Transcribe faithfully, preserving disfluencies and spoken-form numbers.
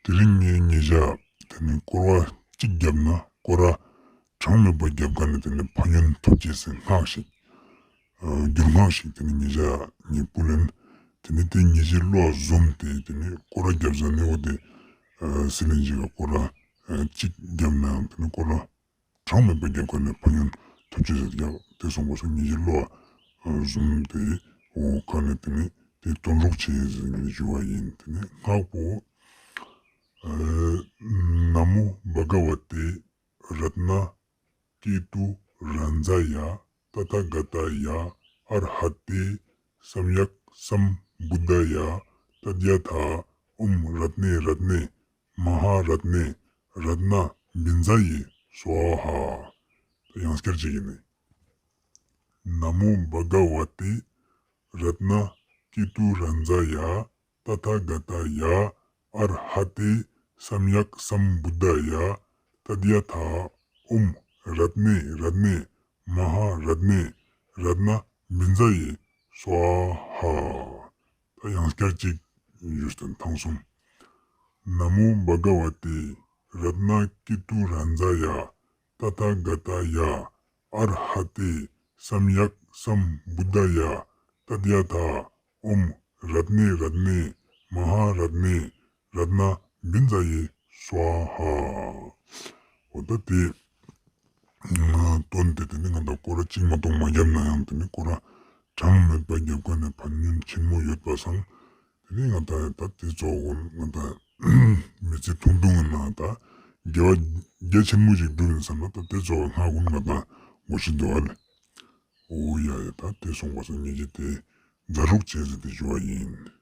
དེ་རིང་ངས་ཉེ་ཞ་དེ་ནི་སྐོར་བ་གཅིག་བརྒྱབ་ན་སྐོར་ར་གྲངས་མེད་པ་བརྒྱབ་ཁན་ནི་དེ་ནི་ཕན་ཡོན་ཐོབ་ཅེས་སི་སྔགས་ཤིག་ཨ་རྒྱུན་སྔགས་ཤིག་དེ་ནི་ཉེ་ཞ་ངས་ཕུལ་ཨིན། དེ་ནི་དེ་ཉེ་ཞའི་བློ་ལ་ཟུམ་སྟེ་དེ་ནི་སྐོར་ར་བརྒྱབ་ཟ་ནེ་འོ་དེ་ཨ་སི་ལིན་ཅིག་ག་སྐོར་ར་ཨ་གཅིག་བརྒྱབ་ནའང་དེ་ནི་སྐོར་ར་གྲངས་མེད་པ་བརྒྱབ་ཁན་ནི་ཕན་ཡོན་ཐོབ་ཅེས་ཟེར་ཡ་དེ་སོང་པ་སང་ཉེ་ཞའི་བློ་ལ་ཟུམ་སྟེ་འོ་ཁ་ནེ་དེ་ནི་དེ་དོན་གྲུབ་ཅེས་ཟེར་ནི་ཞུ་བ་ཨིན། དེ་ནི་སྔགས་པོ་ཨ་ན་མོ་བྷ་ག་ཝ་ཏེ་རཏྣ་ཀེ་ཏུ་རཱན་ཛཱ་ཡ་ཏ་ཐཱ་ག་ཏཱ་ཡ་ཨར་ཧ་ཏེ་སམ་ཡཀ་སམ་བུདྡྷཱ་ཡ་ཏདྱ་ཐཱ་ཨོཾ་རཏྣེ་རཏྣེ་མ་ཧཱ་རཏྣེ་རཏྣ་བིནཛཱ་ཡེ་སྭཱ་ཧཱ། ད་ཡང་སྐྱར་ཅིག་ཨིན་ནི། ན་མོ་བྷ་ག་ཝ་ཏེ་རཏྣ་ཀེ་ཏུ་རཱན་ཛཱ་ཡ་ཏ་ཐཱ་ག་ཏཱ་ཡ་ཨར་ཧ་ཏེ་སམ་ཡཀ་སམ་བུདྡྷཱ་ཡ་ཏདྱ་ཐཱ་ཨོཾ་རཏྣེ་རཏྣེ་མ་ཧཱ་རཏྣེ་རཏྣ་བིནཛཱ་ཡེ་སྭཱ་ཧཱ། ད་ཡང་སྐྱར་ཅིག་ཞུས་ཏེ་ཐང་གསུམ། ན་མོ་བྷ་ག་ཝ་ཏེ་རཏྣ་ཀེ་ཏུ་རཱན་ཛཱ་ཡ་ཏ་ཐཱ་ག་ཏཱ་ཡ་ཨར་ཧ་ཏེ་སམ་ཡཀ་སམ་བུདྡྷཱ་ཡ་ཏདྱ་ཐཱ་ཨོཾ་རཏྣེ་རཏྣེ་མ་ཧཱ་རཏྣེ་རཏྣ་བིནཛཱ་ཡེ་སྭཱ་ཧཱ། འོ་ད་དེ་དོན་དེ་དེ་ནི་ང་དང་སྐོར་ར་གཅིག་མ་གཏོགས་མ་བརྒྱབ་ནའང་དེ་ནི་སྐོར་ར་གྲངས་མེད་པ་བརྒྱབ་ཁན་ནི་ཕན་ཡོན་ཆེན་མོ་ཡོད་པ་སང་དེ་ནི་ང་དང་ད་དེ་ཙོགས་ཀུན་ང་དང་མི་ཚེ་ཐུང་ཐུང་ངི་ནང་ད་དགེ་བ་རྒྱ་ཆེན་མོ་ཞིག་སྒྲུབ་ཨིན་བསམ་ན་ད་དེ་ཙོགས་སྔགས་ཀུན་ང་དང་དགོས་ཤེས་འདུག་ཨ་ལེ། འོ་ཡ་ཡ་ད་དེ་སོང་པ་སང་ཉེ་ཞའི་དེ་ཛ་དྲུག་ཅེས་ཟེར་ཏེ་ཞུ་བ་ཨིན།